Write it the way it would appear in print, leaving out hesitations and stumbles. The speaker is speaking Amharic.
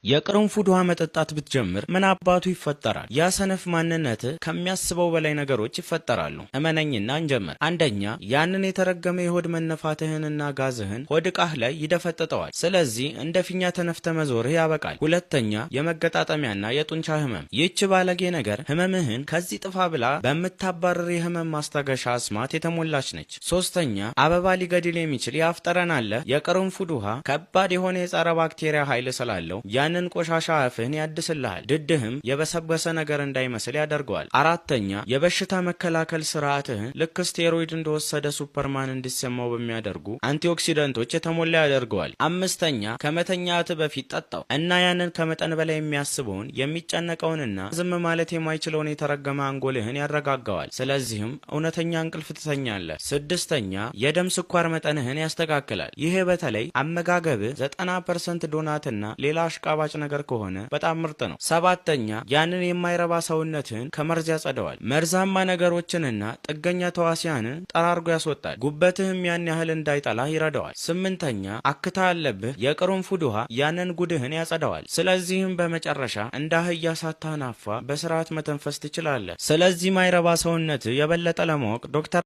የቅርንፉድ ውሃ መጠጣት ብትጀምር ምን አባቱ ይፈጠራል? ያ ሰነፍ ማንነትህ ከሚያስበው በላይ ነገሮች ይፈጠራሉ። እመነኝና እንጀምር። አንደኛ፣ ያንን የተረገመ የሆድ መነፋትህንና ጋዝህን ሆድ ዕቃህ ላይ ይደፈጥጠዋል። ስለዚህ እንደ ፊኛ ተነፍተ መዞርህ ያበቃል። ሁለተኛ፣ የመገጣጠሚያና የጡንቻ ህመም። ይህች ባለጌ ነገር ህመምህን ከዚህ ጥፋ ብላ በምታባርር የህመም ማስታገሻ አስማት የተሞላች ነች። ሶስተኛ፣ አበባ ሊገድል የሚችል የአፍ ጠረን አለ። የቅርንፉድ ውሃ ከባድ የሆነ የጸረ ባክቴሪያ ኃይል ስላለው ያንን ቆሻሻ አፍህን ያድስልሃል። ድድህም የበሰበሰ ነገር እንዳይመስል ያደርገዋል። አራተኛ፣ የበሽታ መከላከል ስርዓትህን ልክ ስቴሮይድ እንደወሰደ ሱፐርማን እንዲሰማው በሚያደርጉ አንቲኦክሲደንቶች የተሞላ ያደርገዋል። አምስተኛ፣ ከመተኛትህ በፊት ጠጣው እና ያንን ከመጠን በላይ የሚያስበውን፣ የሚጨነቀውንና ዝም ማለት የማይችለውን የተረገመ አንጎልህን ያረጋጋዋል። ስለዚህም እውነተኛ እንቅልፍ ትተኛለህ። ስድስተኛ፣ የደም ስኳር መጠንህን ያስተካክላል። ይሄ በተለይ አመጋገብህ 90% ዶናትና ሌላ አሽቃባጭ ነገር ከሆነ በጣም ምርጥ ነው። ሰባተኛ፣ ያንን የማይረባ ሰውነትህን ከመርዝ ያጸደዋል። መርዛማ ነገሮችንና ጥገኛ ተዋሲያንን ጠራርጎ ያስወጣል። ጉበትህም ያን ያህል እንዳይጠላህ ይረዳዋል። ስምንተኛ፣ አክታ ያለብህ የቅርንፉድ ውሃ ያንን ጉድህን ያጸደዋል። ስለዚህም በመጨረሻ እንደ አህያ ሳታናፋ በስርዓት መተንፈስ ትችላለህ። ስለዚህ ማይረባ ሰውነትህ የበለጠ ለማወቅ ዶክተር